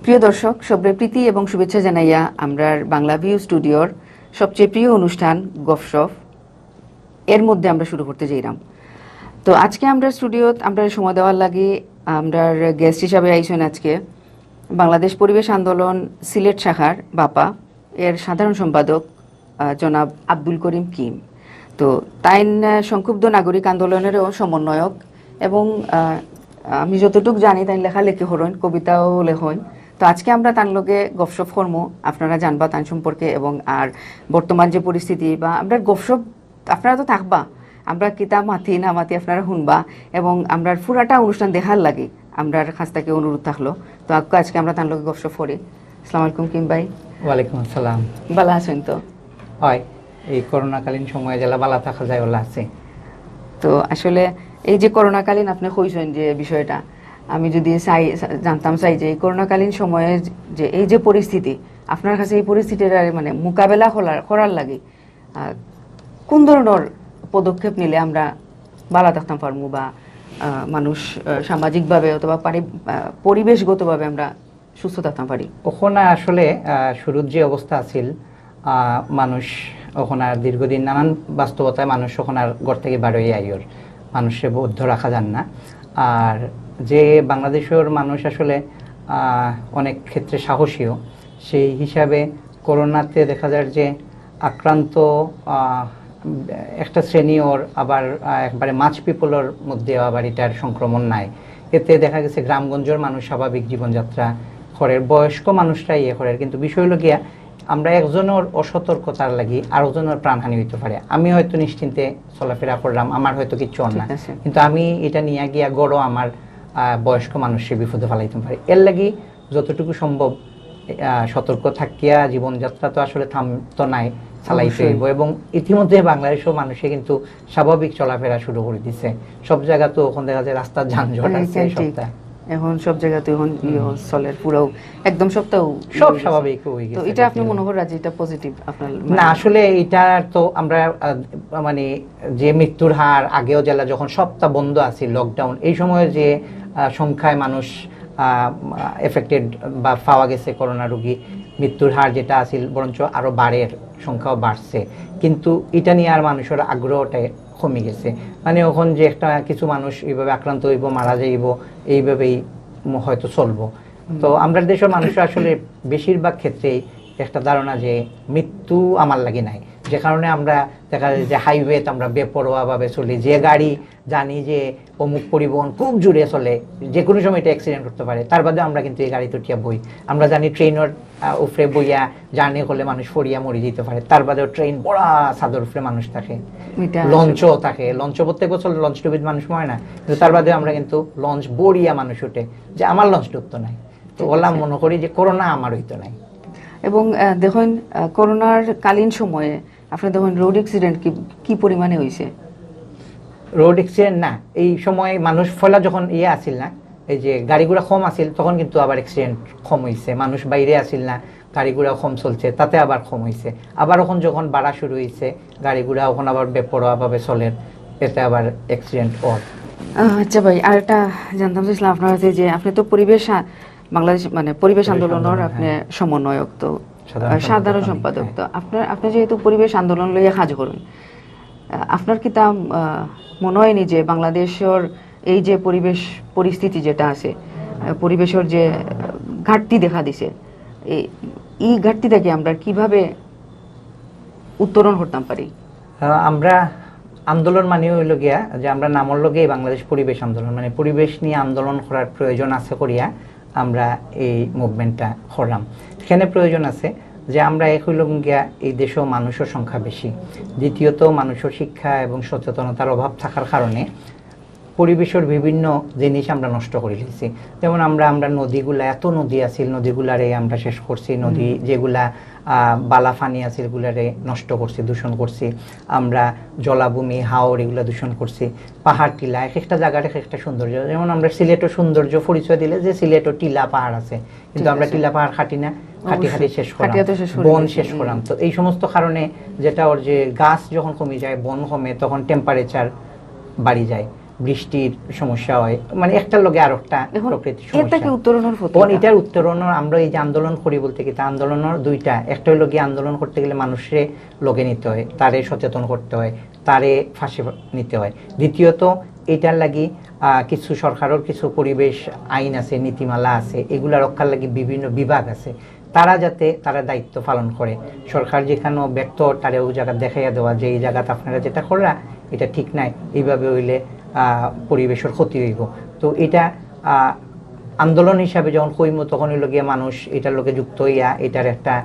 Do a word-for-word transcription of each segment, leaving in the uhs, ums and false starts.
প্রিয় দর্শক, সবরে প্রীতি এবং শুভেচ্ছা জানাইয়া আমরার বাংলা ভিউ স্টুডিওর সবচেয়ে প্রিয় অনুষ্ঠান গফশপ এর মধ্যে আমরা শুরু করতে যাইরাম। তো আজকে আমরা স্টুডিওত আমরা সময় দেওয়ার লাগি আমরার গেস্ট হিসাবে আইছইন আজকে বাংলাদেশ পরিবেশ আন্দোলন সিলেট শাখার বাপা এর সাধারণ সম্পাদক, আহ, জনাব আব্দুল করিম কিম। তো তাইন, আহ, সংক্ষুব্ধ নাগরিক আন্দোলনেরও সমন্বয়ক এবং, আহ, আমি যতটুক জানি তাইন লেখালেখি করইন, কবিতাও লেখইন। তো আজকে আমরা তান লগে গফশপ করমু, আপনারা জানবা তান সম্পর্কে এবং আর বর্তমান যে পরিস্থিতি বা আমরা গফশপ, আপনারা তো থাকবা, আমরা কিতা মাতি না মাতি আপনারা শুনবা এবং আমরার পুরাটা অনুষ্ঠান দেখার লাগি আমরার কাছ থাকি অনুরোধ থাকলো। তো আক্কু আজকে আমরা তান লগে গফশপ করি। আসসালামু আলাইকুম কিম ভাই। ওয়ালাইকুম আসসালাম। ভালা আছইন তো? হয়, এই করোনাকালীন সময়ে যেলা ভালা থাকা যায় ওলা আছি। তো আসলে এই যে করোনাকালীন আপনি কইছইন যে বিষয়টা, আমি যদি চাই, জানতাম চাই যে এই করোনাকালীন সময়ে যে এই যে পরিস্থিতি, আপনার কাছে এই পরিস্থিতির মানে মোকাবেলা করার, করার লাগি, আহ, কোন ধরনের পদক্ষেপ নিলে আমরা ভালা থাকতাম পারমু বা, আহ, মানুষ, আহ, সামাজিকভাবে অথবা পারি-, আহ, পরিবেশগতভাবে আমরা সুস্থ থাকতাম পারি? ওখানে আসলে, আহ, শুরুর যে অবস্থা আছিল, আহ, মানুষ ওখানে আর দীর্ঘদিন নানান বাস্তবতায় মানুষ ওখানে আর ঘর থাকি বারোই আইয়র, মানুষরে বদ্ধ রাখা যার না। আর যে বাংলাদেশের মানুষ আসলে, আহ, অনেক ক্ষেত্রে সাহসীও, সেই হিসাবে করোনাতে দেখা যার যে আক্রান্ত, আহ, একটা শ্রেণী ওর আবার, আহ, একবারে মাছ পিপলর মধ্যে আবার এটার সংক্রমণ নাই। এতে দেখা গেছে গ্রামগঞ্জের মানুষ স্বাভাবিক জীবনযাত্রা করের, বয়স্ক মানুষরা ইয়ে করের, কিন্তু বিষয় হলো গিয়া আমরা একজনের অসতর্কতার লাগি আরোজনের প্রাণহানি হইতে পারে। আমি হয়তো নিশ্চিন্তে চলাফেরা করলাম, আমার হয়তো কিচ্ছু অর না, ঠিক আছে। কিন্তু আমি এটা নিয়ে গিয়া গড়ও আমার, আহ, বয়স্ক মানুষকে বিপদে ফেলাইতে পারি। এর লাগি যতটুকু সম্ভব, আহ, সতর্ক থাকিয়া জীবনযাত্রা তো আসলে থামতো নাই, চালাইতে অবশ্যই। হইব। এবং ইতিমধ্যে বাংলাদেশও মানুষে কিন্তু স্বাভাবিক চলাফেরা শুরু করে দিছে। সব জায়গা তো এখন দেখা যায় রাস্তার যানজট হ্যাঁ, আছে, হ্যাঁ, ঠিক। সবটা। এখন সব জায়গাতে এখন ইয়ে চলের পুরাও একদম সবটাও ইয়ে সব হয়ে গেছে। স্বাভাবিক হয়ে তো গেছে এটা আপনি যদিও। মনে করেন যে এটা পজিটিভ আপনার? না, আসলে এটা তো আমরা, আহ, মানে যে মৃত্যুর হার আগেও জেলা যখন সবটা বন্ধ আছে লকডাউন, এই সময় যে, আহ, সংখ্যায় মানুষ এফেক্টেড বা পাওয়া গেছে করোনা রোগী, মৃত্যুর হার যেটা আছিল বরঞ্চ আরো বাড়ের, সংখ্যাও বাড়ছে, কিন্তু এটা নিয়ে আর মানুষের আগ্রহটা কমে গেছে। মানে এখন যে একটা কিছু মানুষ এইভাবে আক্রান্ত হইব, মারা যাইব, এইভাবেই ম-, হয়তো চলবো। তো আমরা দেশের মানুষ আসলে বেশিরভাগ ক্ষেত্রেই একটা ধারণা যে মৃত্যু আমার লাগি নাই, যে কারণে আমরা দেখা যায় যে হাইওয়েতে আমরা বেপরোয়াভাবে চলি, যে গাড়ি জানি যে অমুক পরিবহন খুব জোরে চলে, যে কোনো সময় এটা অ্যাক্সিডেন্ট করতে পারে, তার বাদে আমরা কিন্তু এই গাড়িতে উঠিয়া বই। আমরা জানি ট্রেনের, আহ, উপরে বইয়া জার্নি করলে মানুষ পড়িয়া মরে যেতে পারে, তার বাদেও ট্রেন বড় ছাদর উপরে মানুষ থাকে, এটা লঞ্চও থাকে, লঞ্চও প্রত্যেক বছর লঞ্চ ডুবিত মানুষ মরে না, কিন্তু তার বাদে আমরা কিন্তু লঞ্চ বড়িয়া মানুষ উঠে, যে আমার লঞ্চ ডুবতো নাই। তো ঠিক ওলা আছে। মনে করি যে করোনা আমার হইতো নাই। এবং, আহ, দেখুন, আহ, করোনার কালীন সময়ে আপনার দেখুন রোড অ্যাক্সিডেন্ট কি, কি পরিমাণে হয়েছে? রোড অ্যাক্সিডেন্ট না, এই সময় মানুষ ফলা যখন ইয়ে আছিল না, এই যে গাড়ি ঘোড়া কম আছিল, তখন কিন্তু আবার অ্যাক্সিডেন্ট কম হইছে, মানুষ বাইরে আছিল না, গাড়ি ঘোড়া কম চলছে, তাতে আবার কম হইছে। আবার এখন যখন বাড়া শুরু হইছে, গাড়ি ঘোড়া এখন আবার বেপরোয়াভাবে চলের, এতে আবার অ্যাক্সিডেন্ট অর। আহ, আচ্ছা ভাই, আর একটা জানতাম চাইছিলাম আপনার কাছে যে আপনি তো পরিবেশ আ-, বাংলাদেশ মানে পরিবেশ পরিবেশ আন্দোলনের আন্দোলন, আপনি হ্যাঁ। সমন্বয়ক, তো সাধারণ আহ, সাধারণ সম্পাদক আমি, সম্পাদক। হ্যাঁ। তো আপনার, আপনি যেহেতু পরিবেশ আন্দোলন লইয়া কাজ করেন, আহ, আপনার কিতা, আহ, মনে হয়নি যে বাংলাদেশের এই যে পরিবেশ পরিস্থিতি যেটা আছে, আহ, পরিবেশের যে, আহ, ঘাটতি দেখা দিছে, এই, এই ঘাটতিটাকে আমরা কিভাবে উত্তরণ করতাম পারি? আহ, আমরা আন্দোলন মানে হইল গিয়া যে আমরা নামর লগে বাংলাদেশ পরিবেশ আন্দোলন, মানে পরিবেশ নিয়ে আন্দোলন করার প্রয়োজন আছে করিয়া আমরা এই মুভমেন্টটা করলাম। এখানে প্রয়োজন আছে যে আমরা এক হইল গিয়া এই দেশেও মানুষের সংখ্যা বেশি, দ্বিতীয়ত মানুষের শিক্ষা এবং সচেতনতার অভাব থাকার কারণে পরিবেশের বিভিন্ন জিনিস আমরা নষ্ট করে দিয়েছি। যেমন আমরা, আমরা নদীগুলা, এত নদী আছিল, নদীগুলারে আমরা শেষ করছি, নদী যেগুলা, আহ, বালা পানি আছিল, এগুলারে নষ্ট করছি, দূষণ করছি। আমরা জলাভূমি, হাওর এগুলা দূষণ করছি। পাহাড় টিলা, এক একটা জায়গার এক একটা সৌন্দর্য। যেমন আমরা সিলেটের সৌন্দর্য পরিচয় দিলে যে সিলেটের টিলা পাহাড় আছে, কিন্তু ঠিক আমরা আছে। টিলা পাহাড় কাটি না, কাটি অবশ্যই। কাটি শেষ করাম, কাটিয়া তো শেষ করে বন দিচ্ছি। শেষ হুম। করাম। তো এই সমস্ত কারণে যেটা ওর যে গাছ যখন কমে যায়, বন কমে, তখন টেম্পারেচার বাড়ি যায়। বৃষ্টির সমস্যা হয়, মানে একটার লগে আর একটা। এখন প্রকৃতির এর থেকে সমস্যা। উত্তরণের পথ তখন কিতা? এটার উত্তরণর, আমরা এই যে আন্দোলন করি বলতে কি, তা আন্দোলনর দুইটা, একটা হইলো গিয়া আন্দোলন করতে গেলে মানুষরে লগে নিতে হয়, তারে সচেতন করতে হয়, তারে ফাঁসে নিতে হয়। দ্বিতীয়ত, এটার লাগি আহ, কিছু সরকারের কিছু পরিবেশ আইন আছে, নীতিমালা আছে, এগুলা রক্ষার লাগি বিভিন্ন বিভাগ আছে, তারা যাতে তারা দায়িত্ব পালন করে। সরকার যেখানে ব্যর্থ, তারে ওই জায়গা দেখাইয়া দেওয়া যে এই জায়গাতে আপনারা যেটা কররা, এটা ঠিক নাই, এইভাবে হইলে আহ, পরিবেশের ক্ষতি হইব। তো এটা আহ, আন্দোলন হিসাবে যখন কইমু, তখন হইল গিয়া মানুষ এটার লগে যুক্ত হইয়া এটার একটা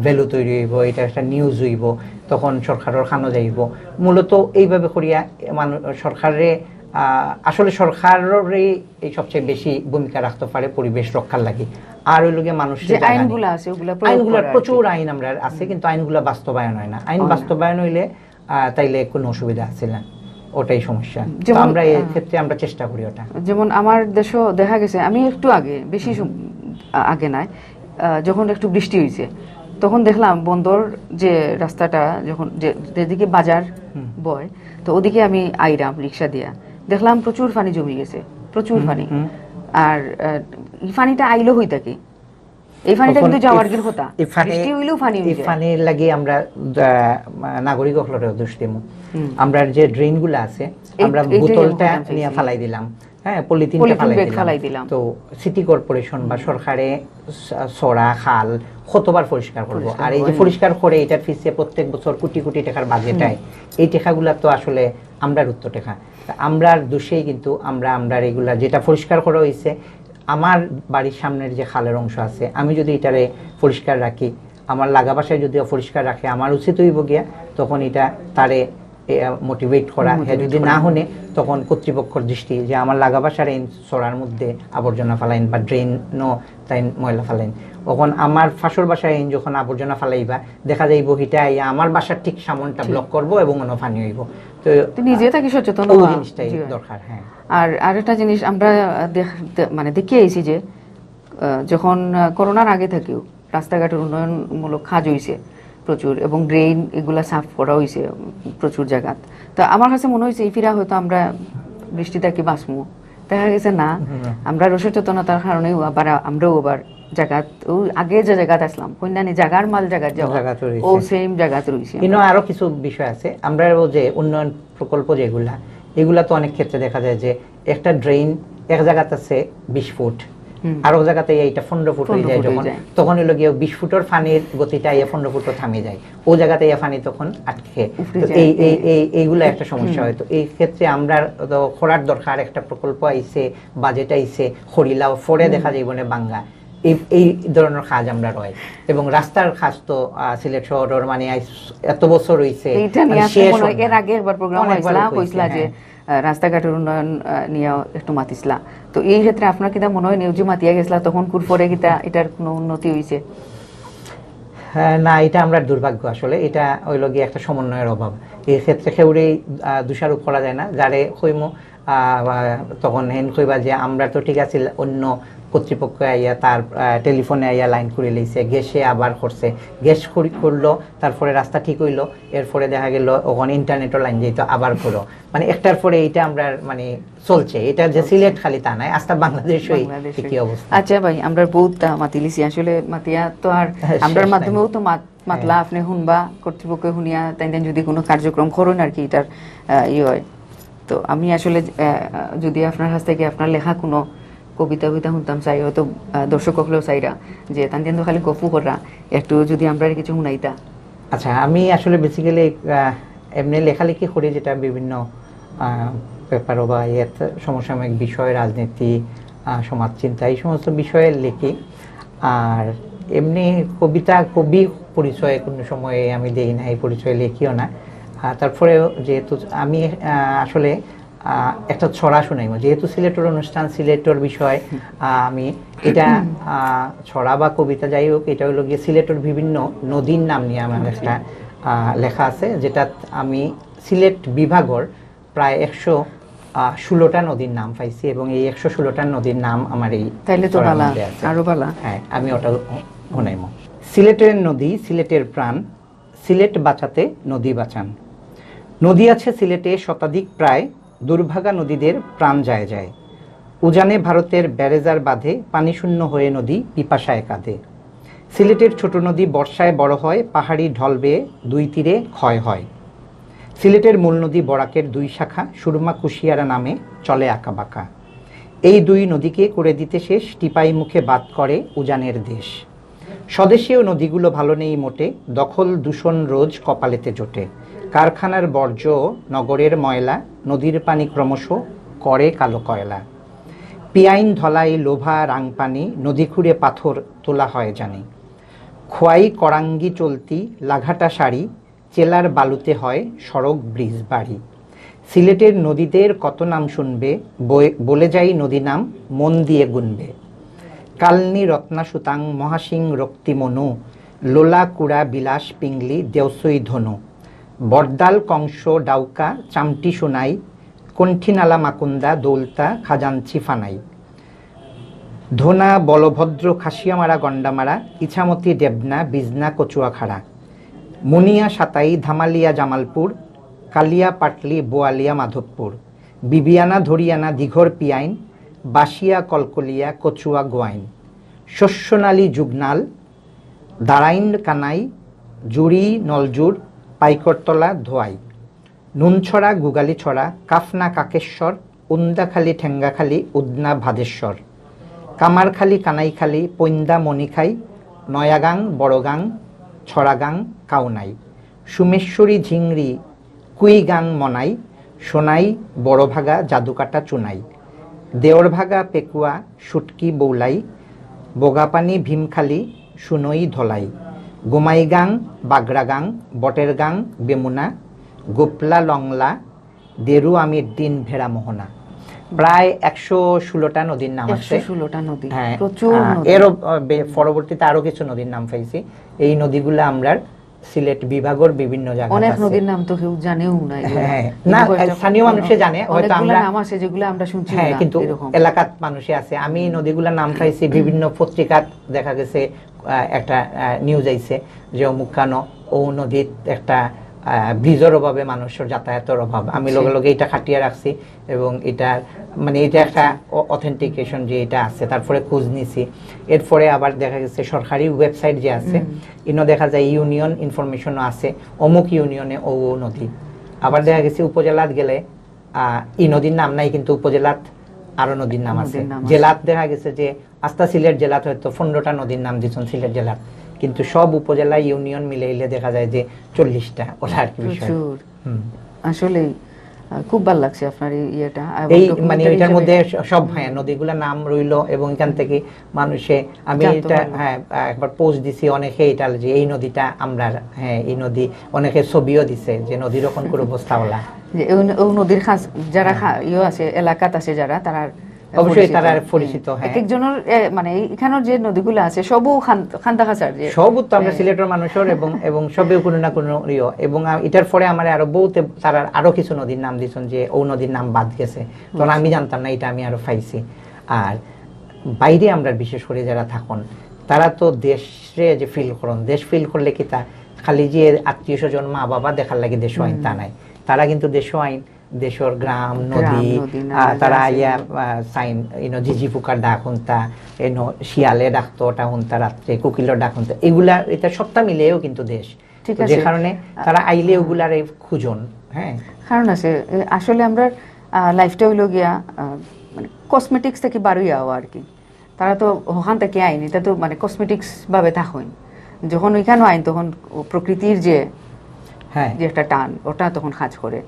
ভ্যালু তৈরি হইব, এটার একটা নিউজ হইব, তখন সরকারের কানো যাইব। মূলত এইভাবে করিয়া মানুষ সরকারে আহ, আসলে সরকারেরই এই সবচেয়ে বেশি ভূমিকা রাখতে পারে পরিবেশ রক্ষার লাগি। আর ওই লগে মানুষ যে আইনগুলা আছে, ওগুলা প্রয়োগ আইনগুলা করা আর কি। প্রচুর আইন আমরা আছে, কিন্তু আইনগুলা বাস্তবায়ন হয় না। আইন হয় না। বাস্তবায়ন হইলে আহ, তাইলে কোনো অসুবিধা আছে না, ওটাই সমস্যা। তো যেমন, আমরা এই আহ, ক্ষেত্রে আমরা চেষ্টা করি ওটা। যেমন আমার দেশও দেখা গেছে, আমি একটু আগে, বেশি সম- আ- আগে নাই, আহ, যখন একটু বৃষ্টি হয়েছে, তখন দেখলাম বন্দর যে রাস্তাটা, যখন যে যেদিকে বাজার বয়, তো ওদিকে আমি আইরাম রিক্সা দিয়া, দেখলাম প্রচুর পানি জমি গেছে, প্রচুর পানি। আর আহ, এই পানিটা আইলো হই থাকি, এই পানিটা তখন কিন্তু যাওয়ার এই- গির কথা। এই পানি- বৃষ্টি হইলেও পানি হয়ে এই যায়। পানির লাগি আমরা আহ, নাগরিক অকলরে দোষ দিমু। আমরা যে ড্রেইনগুলা আছে, এই- আমরা এই যে বোতলটা বলতাম চাইছি। নিয়ে ফালাই দিলাম, হ্যাঁ, পলিথিনটা পলিথিন ফালাই ব্যাগ দিলাম। ফালাই দিলাম। তো সিটি কর্পোরেশন বা সরকারে স- সরা খাল কতবার পরিষ্কার করবো? আর এই যে পরিষ্কার করে, এটার পিছে প্রত্যেক বছর কোটি কোটি টাকার বাজেট হয়, এই টাকাগুলা তো আসলে আমরার উত্তর টাকা। তা আমরার দোষেই কিন্তু আমরা আমরা রেগুলার যেটা পরিষ্কার করা হয়েছে, আমার বাড়ির সামনের যে খালের অংশ আছে, আমি যদি এটারে পরিষ্কার রাখি, আমার লাগা বাসায় যদি অপরিষ্কার রাখে, আমার উচিত হইব গিয়া তখন এটা তারে মোটিভেট করা। হ্যাঁ, যদি না হুনে, তখন কর্তৃপক্ষর দৃষ্টি যে আমার লাগা বাসার এই সরার মধ্যে আবর্জনা ফালাইন বা ড্রেনও তাই ময়লা ফালাইন। এখন আমার ফাঁসর বাসায় এই যখন আবর্জনা ফালাইবা, দেখা যাইব হিটা আইয়া আমার বাসার ঠিক সামনটা ব্লক করবো এবং অন্য পানি হইব। তো তো নিজে থাকি সচেতন ওই হওয়া। জিনিসটাই জি, হয়। দরকার। হ্যাঁ। আর আরেকটা জিনিস আমরা দেখ-, দে-, মানে দেখে আইছি যে আহ, যখন আহ, করোনার আগে থাকিও রাস্তাঘাটের উন্নয়নমূলক কাজ হইছে প্রচুর, এবং ড্রেন এগুলা সাফ করা হইছে প্রচুর জায়গাত। তো আমার কাছে মনে হইছে এই ফিরা হয়তো আমরা বৃষ্টি থাকি বাঁচমু, দেখা গেছে না। আমরা অসচেতনতার কারণে আবার আমরাও আবার জায়গাত, ও আগে যে জায়গাত আসলাম, কন্যানি জায়গার মাল জায়গাত যাওয়া, জায়গাত রইছে। ও সেম জায়গাত রইছে। কিন্তু আরো কিছু বিষয় আছে, আমরা ও যে উন্নয়ন প্রকল্প যেগুলা, এগুলা তো অনেক ক্ষেত্রে দেখা যায় যে একটা ড্রেন এক জায়গাত আছে বিশ ফুট, আরো জায়গাতে এটা পনেরো ফুট হয়ে পনেরো যায়। ফুট হয়ে যখন যায়। তখন হইলো গিয়ে বিশ ফুটর পানির গতিটা ইয়ে পনেরো ফুটও থামে যায়, ও জায়গাতে ইয়ে পানি তখন আটকে। উফরে তো যায়। এই এই এই এইগুলা একটা সমস্যা হয়। তো এই ক্ষেত্রে আমরা তো করার দরকার, একটা প্রকল্প আইছে, বাজেট আইছে, খরিলা পরে দেখা যাইব না বাঙ্গা। এই এই ধরনের কাজ আমরা রয়। এবং রাস্তার কাজ তো আহ, সিলেট শহরের মানে আইস- এত বছর হইছে, এইটা নিয়ে মানে আসলে শেষ মনে হয় হয় না। এর আগে একবার প্রোগ্রাম অনেকবার হয়েছিল, হয়েছে, কইছিলা যে হ্যাঁ। আহ, রাস্তাঘাটের উন্নয়ন আহ, নিয়ে একটু মাতিছিলা। তো এই ক্ষেত্রে আপনার কিতা মনে হয়, নিউজি মাতিয়া গেছিলা তখন কুরফরে কিতা এটার কোনো উন্নতি হইছে? হ্যাঁ, না, এটা আমরা দুর্ভাগ্য আসলে। এটা হইল গিয়ে একটা সমন্বয়ের অভাব। এই ক্ষেত্রে কেউরেই আহ, দোষারোপ করা যায় না। যারে কইমু আহ, তখন হেন কইবা যে আমরা তো ঠিক আছে, অন্য কর্তৃপক্ষ আইয়া তার আহ, টেলিফোনে আইয়া লাইন করে লইছে, গ্যাসে আবার করছে, গ্যাস করি- করলো, তারপরে রাস্তা ঠিক হইলো, এরপরে দেখা গেল ওখানে ইন্টারনেটও লাইন যাইতো, আবার করো। মানে একটার পরে এইটা আমরা মানে চলছে। এটা যে সিলেট খালি তা নাই, আস্তা বাংলাদেশই বাংলাদেশে। একই অবস্থা। আচ্ছা ভাই, আমরা বহুত আহ, মাতিলিছি আসলে, মাতিয়া তো আর হ্যাঁ, আমরার শেষ মাধ্যমেও নাই। তো মাত মাতলা, আপনি শুনবা কর্তৃপক্ষে শুনিয়া তাই তাই যদি কোনো কার্যক্রম করেন আর কি, এটার আহ, ইয়ে হয়। তো আমি আসলে আহ, যদি আপনার কাছ থেকে আপনার লেখা কোনো কবিতা কবিতা শুনতাম চাই, হয়তো আহ, দর্শক হলেও চাইরা যে তান তো খালি গপু করা, একটু যদি আমরা কিছু শুনাইতা। আচ্ছা, আমি আসলে বেসিক্যালি এমনি লেখালেখি করি, যেটা বিভিন্ন পেপারও বা ইয়েত সমসাময়িক বিষয়, রাজনীতি, আহ, সমাজ চিন্তা, এই সমস্ত বিষয়ে লিখি। আর এমনি কবিতা, কবি পরিচয় কোনো সময়ে আমি দেই না, এই পরিচয় লিখিও না। আহ, তারপরেও যেহেতু আমি আহ, আসলে আহ, একটা ছড়া শুনাইব, যেহেতু সিলেটর অনুষ্ঠান, সিলেটর বিষয়, আহ, আমি এটা আহ, ছড়া বা কবিতা যাই হোক, এটা হলো গিয়ে সিলেটর বিভিন্ন নদীর নাম নিয়ে আমার একটা আহ, লেখা আছে, যেটা আমি সিলেট বিভাগর প্রায় একশো ষোলোটা নদীর নাম পাইছি এবং এই একশো ষোলোটা নদীর নাম আমার এই তাইলে তো ছড়ার বালা, মধ্যে আছে। আরো বালা। হ্যাঁ, আমি ওটা শুনাইব। সিলেটের নদী, সিলেটের প্রাণ, সিলেট বাঁচাতে নদী বাঁচান। নদী আছে সিলেটে শতাধিক প্রায়, দুর্ভাগা নদীদের প্রাণ যায় যায়। উজানে ভারতের ব্যারেজার বাঁধে, পানিশূন্য হয়ে নদী পিপাসায় কাঁদে। সিলেটের ছোট নদী বর্ষায় বড় হয়, পাহাড়ি ঢল বেয়ে দুই তীরে ক্ষয় হয়। সিলেটের মূল নদী বরাকের দুই শাখা সুরমা কুশিয়ারা নামে চলে আঁকাবাঁকা। এই দুই নদীকে করে দিতে শেষ, টিপাই মুখে বাদ করে উজানের দেশ। স্বদেশীয় নদীগুলো ভালো নেই মোটে, দখল দূষণ রোজ কপালেতে জোটে। কারখানার বর্জ্য, নগরের ময়লা, নদীর পানি ক্রমশ করে কালো কয়লা। পিয়াইন, ধলাই, লোভা, রাংপানি, নদী খুঁড়ে পাথর তোলা হয় জানি। খোয়াই, করাঙ্গি, চলতি, লাঘাটা শাড়ি, চেলার বালুতে হয় সড়ক, ব্রিজ, বাড়ি। সিলেটের নদীদের কত নাম শুনবে, বয়ে-, বলে যাই নদী নাম মন দিয়ে গুনবে। কালনি, রত্না, সুতাং, মহাসিং, রক্তিমনু, লোলা, কুড়া, বিলাস, পিংলি, দেওসই, ধনু। বর্দাল, কংস, ডাউকা, চামটি, সোনাই, কণ্ঠিনালা, মাকুন্দা, দৌলতা, খাজাঞ্চি, ফানাই। ধোনা, বলভদ্র, খাসিয়ামারা, গন্ডামারা, ইছামতি, ডেবনা, বিজনা, কচুয়াখাড়া। মুনিয়া, সাতাই, ধামালিয়া, জামালপুর, কালিয়া, পাটলি, বোয়ালিয়া, মাধবপুর। বিবিয়ানা, ধরিয়ানা, দিঘর, পিয়াইন, বাসিয়া, কলকলিয়া, কচুয়া, গোয়াইন। শস্যনালী, যুগনাল, দারাইন, কানাই, জুড়ি, নলজুর, পাইকরতলা, ধোয়াই। নুনছড়া, গুগালিছড়া, কাফনা, কাকেশ্বর, উন্দাখালি, ঠেঙ্গাখালি, উদনা, ভাদেশ্বর। কামারখালি, কানাইখালি, পৈন্দা, মণিখাই, নয়াগাং, বড়গাং, ছড়াগাং, কাউনাই। সুমেশ্বরী, ঝিংরি, কুইগাং, মনাই, সোনাই, বড়ভাগা, জাদুকাটা, চুনাই। দেওরভাগা, পেকুয়া, শুটকি, বৌলাই, বোগাপানি, ভীমখালি, সুনই, ধলাই। গোমাইগাং, বাগরাগাং, বটেরগাং, বেমুনা, গোপলা, লংলা, দেরু, আমিরডিন, ভেড়ামোহনা। প্রায় একশো ষোলোটা নদীর নাম আছে। একশো ষোলোটা নদী, হ্যাঁ, প্রচুর আহ, নদী। এরও, আহ, বে-, পরবর্তীতে আরো কিছু নদীর নাম পাইছি। এই নদীগুলা আমরার সিলেট বিভাগর বিভিন্ন জায়গাত অনেক আছে। নদীর নাম তো কেউ জানেও না, এগুলা। হ্যাঁ, না, এরকম একটা স্থানীয় মানুষে জানে, হয়তো অনেকগুলা আমরা নাম আছে যেগুলা আমরা শুনছি হ্যাঁ, না, কিন্তু এরকম। এলাকাত মানুষে আছে। আমি নদীগুলার নাম পাইছি বিভিন্ন পত্রিকাত, দেখা গেছে, আহ, একটা, আহ, নিউজ আইছে যে অমুক খানো ও নদীত একটা, আহ, ব্রিজর অভাবে মানুষের যাতায়াতর অভাব। আমি জি। লগে লগে এটা খাটিয়া রাখছি এবং এটা, মানে, এটা একটা অ-, অথেন্টিকেশন যে এটা আছে। তারপরে খোঁজ নিছি। এরপরে আবার দেখা গেছে সরকারি ওয়েবসাইট যে আছে, হুম। ইনো দেখা যায় ইউনিয়ন ইনফরমেশনও আছে, অমুক ইউনিয়নে ও, ও নদী। আবার দেখা গেছে উপজেলাত গেলে, আহ, ই নদীর নাম নাই, কিন্তু উপজেলাত আরো নদীর নাম আছে। নদীর নাম আছে। জেলাত দেখা গেছে যে আস্তা সিলেট জেলাত হয়তো পনেরোটা নদীর নাম দিছইন সিলেট জেলাত, কিন্তু সব উপজেলা ইউনিয়ন মিলাইলে দেখা যায় যে চল্লিশটা, ওটা আর কি বিষয়। প্রচুর। হুম। আসলেই, আহ, খুব ভালো লাগছে আপনার এই ইয়েটা। এবং এই, মানে, documentary এটার হিসেবে মধ্যে স-, সব, হুম। হ্যাঁ, নদীগুলোর নাম রইলো এবং এখান থেকে মানুষে, আমি জানতে এটা, পারলো। হ্যাঁ, আহ, একবার পোস্ট দিছি অনেকে এটা যে এই নদীটা আমরার, হ্যাঁ, এই নদী, অনেকে ছবিও দিছে যে নদীর অখন করে অবস্থা ওলা। যে ও ন-, ও নদীর খাস-, যারা হ্যাঁ। খা-, ইয়ে আছে, এলাকাত আছে যারা, তারা অবশ্যই পরিচিত। তারা পরিচিত, হ্যাঁ। এক একজনের, এ, মানে, এই, এখানোর যে নদীগুলা আছে, সবও খান-, খান্তা খাসার যে, সবও তো আমরা হ্যাঁ। সিলেটের মানুষের এবং, এবং সবেও কোনো না কোনো ইয়ে। এবং, আ, এটার পরে আমার আরো বহুত, তারা আরো কিছু নদীর নাম দিছইন যে ও নদীর নাম বাদ গেছে। তখন আমি আচ্ছা। জানতাম না, এটা আমি আরো পাইছি। আর বাইরে আমরা বিশেষ করে যারা থাকন, তারা তো দেশে যে ফিল করন, দেশ ফিল করলে কিতা খালি যে আত্মীয় স্বজন, মা বাবা দেখার লাগি দেশো আইন, তা হুম। নাই। তারা কিন্তু দেশো আইন, দেশর গ্রাম, গ্রাম, নদী, নদী, আহ, নানা তারা জায়গা আইয়া, আছে। আহ, চাইন, ইনো, ঝিঝি পোকার ডাক হুনতা, ইনো, শিয়ালে ডাকতো, ওটা হুনতা রাত্রে, কোকিলর ডাক হুনতা। এগুলা, এটা সবটা মিলেও কিন্তু দেশ। ঠিক তো আছে। যে কারণে আ, তারা আইলে হুম। ওগুলারে খুঁজন, হ্যাঁ। কারণ আছে, এ, আসলে আমরা, আহ, লাইফটা হইলো গিয়া, আহ, মানে, কসমেটিক্স থেকে বারোই আওয়া আর কি। তারা তো ওখান থেকে আইন, এটা তো, মানে, কসমেটিক্স ভাবে থাকইন। যখন ওইখানে আইন, তখন ও প্রকৃতির যে, হ্যাঁ। যে একটা টান, ওটা তখন কাজ করে।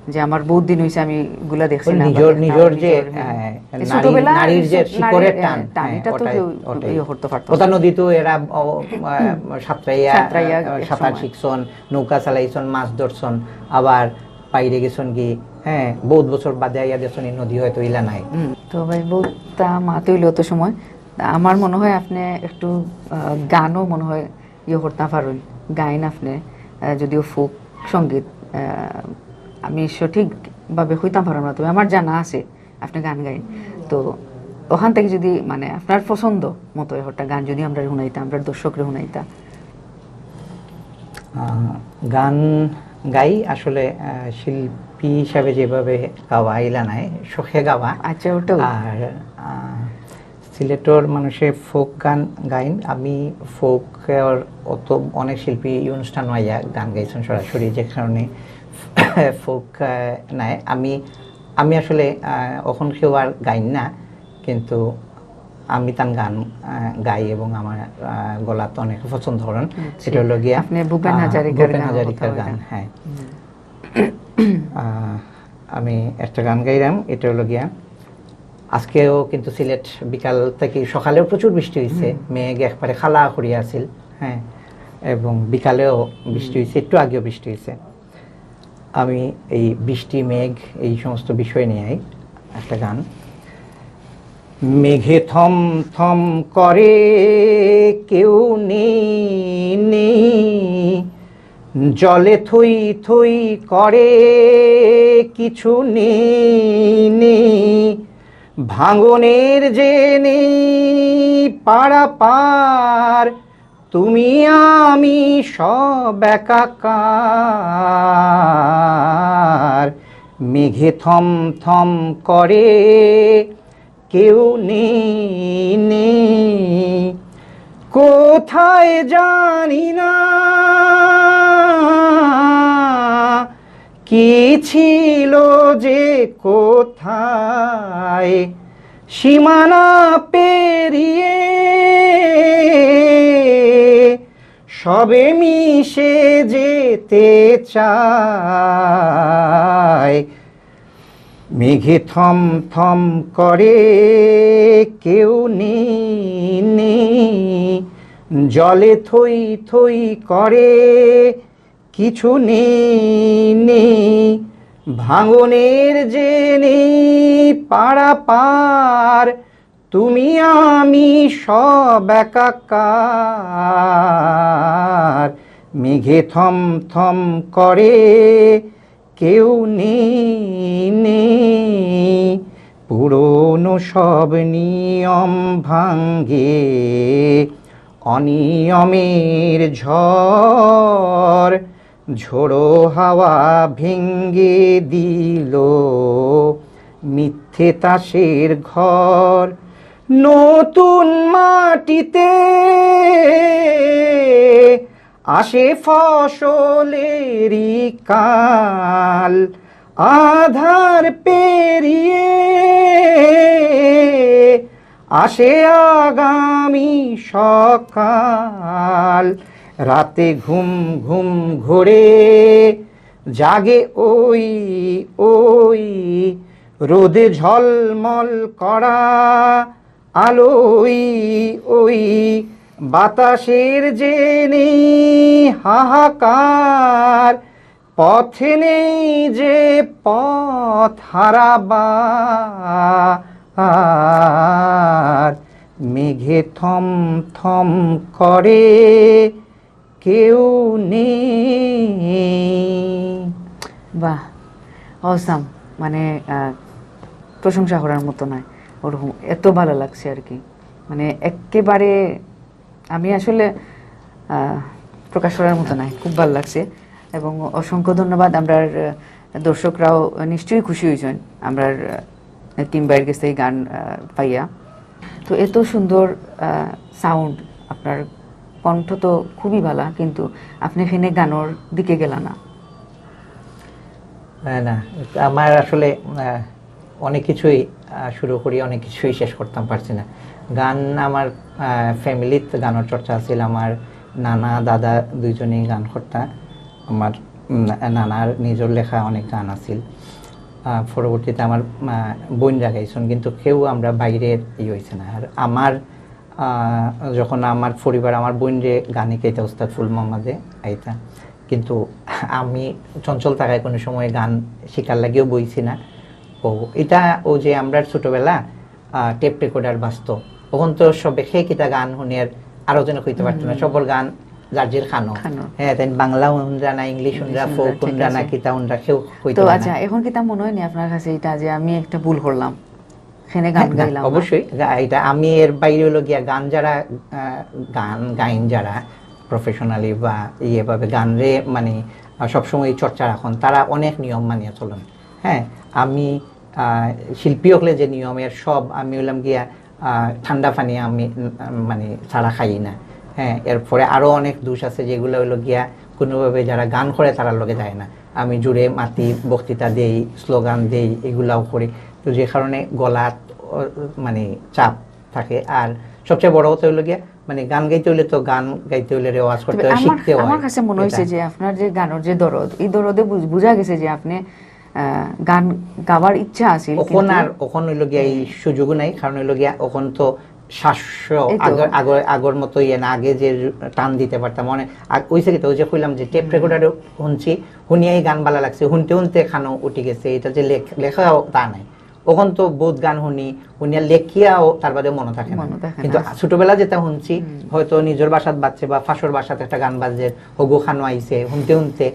যে আমার বহুত দিন হইছে আমি এগুলা দেখছি ওই না, নিজর, বা নিজর একটা যে, নিজর, হ্যাঁ। হ্যাঁ, এই নারী, ছোটবেলার নারীর যে সু-, শিকড়ের নারীর, টান, হ্যাঁ, টান, হ্যাঁ, এটা তো ওটাই, কেউ ওটাই। ইয়ে করতে পারতো না। ওটা নদী তো এরা, ও, আহ, সাঁতরাইয়া, সাঁতরাইয়া আহ, এক সাঁতার সময়। শিখছন, নৌকা চালাইছন, মাছ ধরছন, আবার বাইরে গেছন কি, হ্যাঁ, বহুত বছর বাদে আইয়া দেখছন এই নদী হয়তো ইলা নাই। হুম, তো ভাই, বহুতটা মাত হইলো অত সময়। আমার মনে হয় আপনি একটু, আহ, গানও মনে হয় ইয়ে করতে পারেন, গাইন আপনি, আহ, যদিও ফোক সঙ্গীত, আহ, আমি সঠিকভাবে কইতাম পারলাম না, তবে আমার জানা আছে আপনি গান গাইন। তো ওখান থেকে যদি, মানে, আপনার পছন্দ মতো একটা গান যদি আমরা হুনাইতা, আমরা দর্শকরে হুনাইতা। আহ, গান গাই আসলে, আহ, শিল্পী হিসাবে যেভাবে গাওয়া, ইলা নায়, শখে গাওয়া। আচ্ছা, ওটাও। আর, আহ, সিলেটর মানুষে ফোক গান গাইন। আমি ফোকর অত অনেক শিল্পী এই অনুষ্ঠান আইয়া গান গাইছেন সরাসরি, যে কারণে ফোক, আহ, নাই। আমি, আমি আসলে, আহ, অখন কেউ আর গাইন না, কিন্তু আমি তান গান, আহ, গাই এবং আমার, আহ, গলা তো অনেকে পছন্দ করেন। আচ্ছা। এটা হলো গিয়া, আপনি ভূপেন আহ, হাজারিকার ভূপেন গান হাজারিকার কথা গান, বলেন। হ্যাঁ। আহ, আমি একটা গান গাইলাম, এটা হলো গিয়া, আজকেও কিন্তু সিলেট বিকাল থেকে, সকালেও প্রচুর বৃষ্টি হয়েছে, মেঘ একবারে কালা করিয়া আছিল, হ্যাঁ, এবং বিকালেও বৃষ্টি হয়েছে, একটু আগেও বৃষ্টি হয়েছে। আমি এই বৃষ্টি, মেঘ, এই সমস্ত বিষয় নিয়ে একটা গান। মেঘে থম থম করে, কেউ নেই, নেই, জলে থই থই করে, কিছু নেই, নেই, ভাঙনের যে নেই পারাপার, তুমি আমি সব একাকার। মেঘে থম থম করে, কেউ নেই, নেই, কোথায় জানি না, কি ছিল যে কোথায়, সীমানা পেরিয়ে সবে মিশে যেতে চায়। মেঘে থম থম করে, কেউ নেই, নেই, জলে থই থই করে, কিছু নেই, নেই, ভাঙনের যে নেই পারাপার, তুমি আমি সব একাকার। মেঘে থম থম করে, কেউ নেই, নেই, পুরনো সব নিয়ম ভাঙে অনিয়মের ঝড়। ঝোড়ো হাওয়া ভেঙে দিল মিথ্যে তাসের ঘর। নতুন মাটিতে আসে ফসলেরই কাল, আধার পেরিয়ে আসে আগামী সকাল। রাতে ঘুম ঘুম ঘোরে, জাগে ওই ওই রোদে ঝলমল করা আলোই, ওই বাতাসের যে নেই হাহাকার, পথে নেই যে পথ হারাবার। মেঘে থম থম করে, কেউ নেই। বাহ, অসাম। মানে, আহ, প্রশংসা করার মতো নয়, ওরকম এত ভালো লাগছে আর কি। মানে, একেবারে আমি আসলে, আহ, প্রকাশ করার মতো নাই, খুব ভালো লাগছে। এবং অসংখ্য ধন্যবাদ। আমরার, আহ, দর্শকরাও নিশ্চয়ই খুশি হয়েছেন আমরার, আহ, টিম ভাইর গেছে এই গান, আহ, পাইয়া। তো এত সুন্দর, আহ, সাউন্ড, আপনার কণ্ঠ তো খুবই ভালা, কিন্তু আপনি এখানে গানোর দিকে গেলা না। না, না, আমার আসলে, আহ, অনেক কিছুই, আহ, শুরু করি, অনেক কিছুই শেষ করতাম পারছি না। গান আমার, আহ, ফ্যামিলিত গানর চর্চা আছিল। আমার নানা, দাদা দুইজনেই গান করতা। আমার, উম, নানার নিজর লেখা অনেক গান আছিল। আহ, পরবর্তীতে আমার, আহ, বোনরা গাইছন, কিন্তু কেউ আমরা বাইরের ই হইছে না। আর আমার, আহ, যখন আমার পরিবার, আমার বোনরে গান শিখাইতা উস্তাদ ফুল মোহাম্মদে আইতা, কিন্তু আমি চঞ্চল থাকায় কোনো সময় গান শিখার লাগিও বইছি না। ও, এটা ও যে আমরা ছোটবেলা, আহ, টেপ রেকর্ডার বাজতো, তখন তো সবে খে কিতা গান হুনের, আরো যেন কইতে পারতো না, সবর গান যার যার খানো। খানো। হ্যাঁ, তাই বাংলা হুনরা না, ইংলিশ হুনরা, ইংলিশ ফোক হুনরা, ঠিক হুনরা না, আছে। কিতা হুনরা, কেউ কইতো তো না। আচ্ছা, এখন কিতা মনে হয়নি আপনার কাছে এটা যে আমি একটা ভুল করলাম, এখানে গান হ্যাঁ, না, গাইলাম না? অবশ্যই। গা-, এটা আমি এর বাইরে হলো গিয়া গান যারা, আহ, গান গাইন যারা প্রফেশনালি বা ইয়ে ভাবে গানরে মানে আহ, সবসময় চর্চা রাখুন, তারা অনেক নিয়ম মানিয়া চলুন। হ্যাঁ, আমি আহ, শিল্পী হকলে যে নিয়ম, এর সব আমি হইলাম গিয়া আহ, ঠান্ডা পানি আমি উম, মানে ছাড়া খাই না। হ্যাঁ, এরপরে আরো অনেক দোষ আছে যেগুলো হইলো গিয়া কোনোভাবে যারা গান করে তারার লগে যায় না। আমি জুড়ে মাতি, বক্তৃতা দেই, স্লোগান দেই, এগুলাও করি। তো যে কারণে গলাত আহ, মানে চাপ থাকে। আর সবচেয়ে বড় কথা হইলো গিয়া মানে গান গাইতে হইলে তো গান গাইতে হইলে রেওয়াজ করতে তবে হয়, আমার শিখতে হয়। আমার কাছে মনে হয়েছে এটা। যে আপনার যে গানের যে দরদ, এই দরদে বুঝ- বুঝা গেছে যে আপনি আহ, গান গাওয়ার ইচ্ছা আছে, ওখান আর ওখান হইলো গিয়া এই সুযোগও নাই, কারণ হইলো গিয়া ওখান তো শ্বাস এই তো। আগর আগর আগর মতো ইয়ে না, আগে যে টান দিতে পারতাম অনেক আগ- ওইসে কি তো ওই যে কইলাম যে টেপ রেকর্ডারে শুনছি, শুনিয়াই গান ভালা লাগছে, শুনতে শুনতে খানো উঠি গেছে, এটা যে লেখ- লেখাও তা নাই। ওখান তো বহুত গান শুনি, শুনিয়া লেখিয়াও তার বাদে মনে থাকে না। মনে থাকে কিন্তু না। ছোটবেলা যেটা শুনছি, হয়তো নিজের বাসাত বাজছে বা ফাঁসর বাসাত একটা গান বাজছে, হগু খানো আইছে, শুনতে শুনতে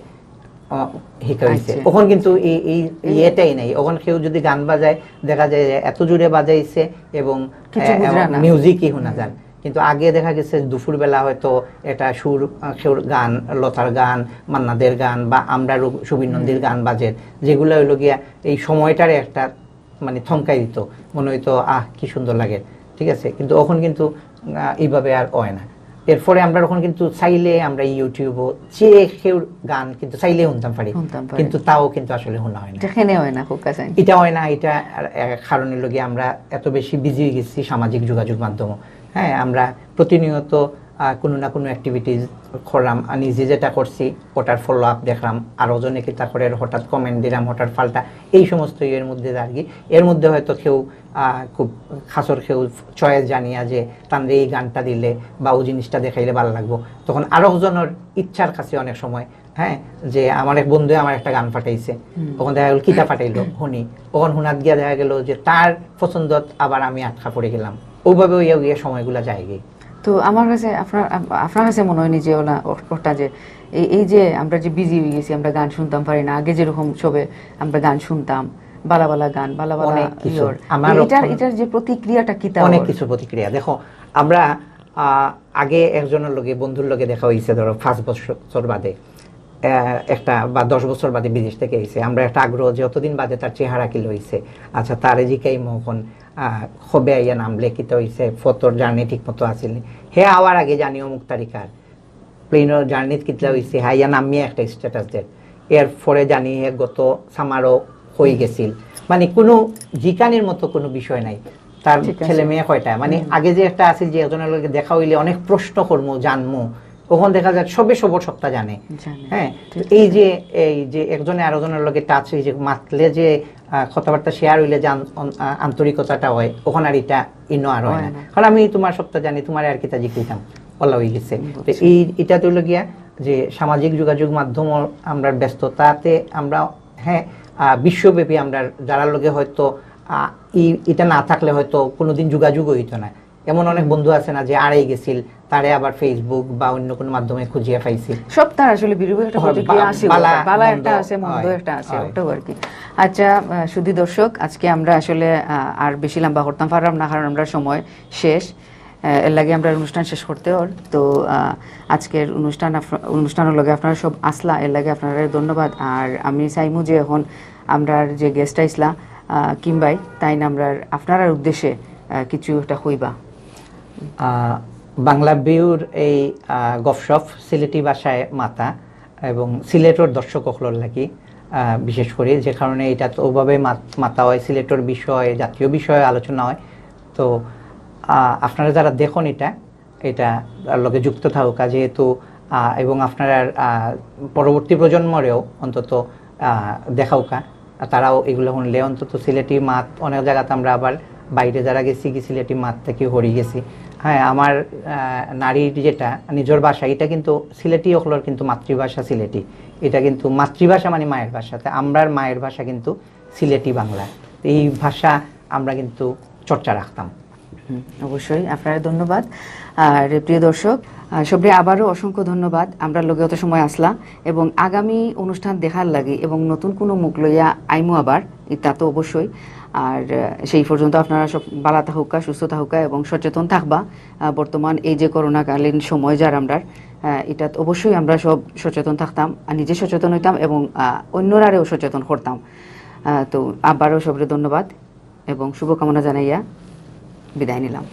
আহ, শিখা হইছে। আচ্ছা। ওখান কিন্তু এই এই ইয়েটাই নাই। ওখান কেউ যদি গান বাজায়, দেখা যায় যে এত জোরে বাজাইছে এবং কিছু বুঝরা না। মিউজিকই শোনা যায়। কিন্তু আগে দেখা গেছে দুপুরবেলা হয়তো এটা সুর আহ, কেউর গান, লতার গান, মান্নাদের গান বা আমরা রু- সুবীর নন্দীর গান বাজের, যেগুলো হইলো গিয়া এই সময়টারে একটা মানে থমকাই দিত, মনে হইতো আহ কি সুন্দর লাগে, ঠিক আছে। কিন্তু ওখান কিন্তু আহ, এইভাবে আর হয় না। এরপরে আমরা ওখান কিন্তু চাইলে আমরা ইউটিউবও যে কেউর গান কিন্তু চাইলে শুনতাম পারি, শুনতাম পারি। কিন্তু তাও কিন্তু আসলে শোনা হয় না। যেখানে হয় না, খুব কাছে। এটা হয় না, এটা আর, আহ, কারণ হইলো গিয়ে আমরা এত বেশি বিজি হয়ে গেছি সামাজিক যোগাযোগ মাধ্যমে। হ্যাঁ, আমরা প্রতিনিয়ত আহ, কোনো না কোনো অ্যাক্টিভিটিস করলাম, আর নিজে যেটা করছি ওটার ফলো আপ দেখলাম, আরও জনে কিতা করে, হঠাৎ কমেন্ট দিলাম, হঠাৎ পাল্টা, এই সমস্ত ইয়ের মধ্যে আর কি। এর মধ্যে হয়তো কেউ আহ, খুব খাসর কেউ চয়েস জানিয়া যে তানরে এই গানটা দিলে বা ওই জিনিসটা দেখাইলে ভালো লাগবো, তখন আরও জনের ইচ্ছার কাছে অনেক সময়, হ্যাঁ, যে আমার এক বন্ধু আমার একটা গান পাঠাইছে, তখন দেখা গেল কিতা পাঠাইলো শুনি, তখন হুনাত গিয়া দেখা গেল যে তার পছন্দত আবার আমি আটকা পড়ে গেলাম, ওভাবে ওইয়া গিয়ে সময়গুলা যায় গিয়ে। তো আমার কাছে আপনার আপনার কাছে মনে হয়নি যে ওলা ওটা যে এই এই যে আমরা যে বিজি হয়ে গেছি, আমরা গান শুনতাম পারি না, আগে যেরকম সবে আমরা গান শুনতাম, বালা বালা গান, বালা বালা অনেক কিছু। ইয়র। আমার এটার অনেক- এটার যে প্রতিক্রিয়াটা কিতা অনেক ওর? কিছু প্রতিক্রিয়া। দেখো, আমরা আহ, আগে একজনের লগে, বন্ধুর লগে দেখা হইছে ধরো পাঁচ বছর বাদে, আহ, একটা বা দশ বছর বাদে বিদেশ থেকে আইছে, আমরা একটা আগ্রহ যে অতদিন বাদে তার চেহারা কি লইছে, আচ্ছা তারে জিকাই মখন আহ, কবে আইয়া নাম লেখিত হইছে, ফতোর জার্নি ঠিক মতো আসিল নি। হে আওয়ার আগে জানি অমুক তারিখ আর প্লেনর জার্নিত কিতলা হইছে, হ্যাঁ, ইয়া নামিয়া একটা স্ট্যাটাস দের। এর পরে জানি হে গত সামারও হয়ে গেছিল। মানে কোনো জিকানির মতো কোনো বিষয় নাই। তার ঠিক আছে। ছেলে মেয়ে কয়টা? মানে আগে যে একটা আছে যে একজনের লগে দেখা হইলে অনেক প্রশ্ন করমু, জানমু, ওখান দেখা যায় সবে সবর সবটা জানে। জানে। হ্যাঁ, তো ঠিক এই যে এই যে একজনে আরোজনের লগে টাচ হয়ে যে মাতলে যে আহ, কথাবার্তা শেয়ার হইলে যে আন- অন- আহ, আন্তরিকতাটা হয়, ওখানে আর এটা ইনো আর হয় হয় না। না। কারণ আমি তোমার সবটা জানি, তোমার আর কিতা জিকাইতাম, ওলা হয়ে গেছে। তো এই এটা তো হইলো গিয়া যে সামাজিক যোগাযোগ মাধ্যম আমরা ব্যস্ততাতে আমরা, হ্যাঁ, আহ, বিশ্বব্যাপী আমরা যারা লগে হয়তো আহ, এই এটা না থাকলে হয়তো কোনোদিন যোগাযোগ হইতো না। এমন অনেক বন্ধু আছে না যে আড়াই গেছিল, তারে আবার ফেসবুক বা অন্য কোনো মাধ্যমে খুঁজিয়া পাইছি। সব তার আসলে বিরূপ একটা হয়, প্রতিক্রিয়া বা- আছে, বালা বালা একটা মন্দ আছে, মন্দ হয়, একটা আছে, হয়। ওটাও আর কি। আচ্ছা, আহ, সুধী দর্শক, আজকে আমরা আসলে আহ, আর বেশি লম্বা করতাম পারলাম না, কারণ আমরা সময় শেষ। আহ, এর লাগি আমরা অনুষ্ঠান শেষ করতে অর। তো আহ, আজকের অনুষ্ঠান আপ- অনুষ্ঠানের লগে আপনারা সব আসলা, এর লাগি আপনারা ধন্যবাদ। আর আমি চাইমু যে এখন আমরা যে গেস্ট আইসলা আহ, কিমবাই, তাই না আমরা আপনারার উদ্দেশ্যে আহ, কিছু একটা কইবা। আহ, বাংলা বিউর এই আহ, গপশপ সিলেটি ভাষায় মাতা এবং সিলেটর দর্শক অকলর লাগি আহ, বিশেষ করে, যে কারণে এটা তো ওভাবে মাত- মাতা হয়, সিলেটর বিষয়, জাতীয় বিষয়ে আলোচনা হয়। তো আহ, আপনারা যারা দেখুন এটা, এটা লগে যুক্ত থাকুকা, যেহেতু আহ, এবং আপনারা আহ, পরবর্তী প্রজন্মরেও অন্তত আহ, দেখাউকা, আর তারাও এগুলো শুনলে অন্তত সিলেটি মাত অনেক জায়গাতে আমরা আবার বাইরে যারা গেছি কি সিলেটি মাত থেকে হরি গেছি। হ্যাঁ, আমার আহ, নারীর যেটা নিজের ভাষা, এটা কিন্তু সিলেটি অকলর কিন্তু মাতৃভাষা সিলেটি, এটা কিন্তু মাতৃভাষা মানে মায়ের ভাষা, তা আমরার মায়ের ভাষা কিন্তু সিলেটি বাংলা। এই ভাষা আমরা কিন্তু চর্চা রাখতাম। হুম, অবশ্যই আপনারা ধন্যবাদ। আর প্রিয় দর্শক, আহ, সবরে আবারও অসংখ্য ধন্যবাদ, আমরা লগে অত সময় আসলা এবং আগামী অনুষ্ঠান দেখার লাগি এবং নতুন কোনো মুখ লইয়া আইমু আবার, এটা তো অবশ্যই। আর আহ, সেই পর্যন্ত আপনারা সব ভালা থাকুক্কা, সুস্থ থাকুক্কা এবং সচেতন থাকবা। আহ, বর্তমান এই যে করোনাকালীন সময় যার আমরার, আহ, এটাত অবশ্যই আমরা সব সচেতন থাকতাম, আর নিজে সচেতন হইতাম এবং আহ, অন্যরারেও সচেতন করতাম। আহ, তো আবারও সবরে ধন্যবাদ এবং শুভকামনা জানাইয়া বিদায় নিলাম।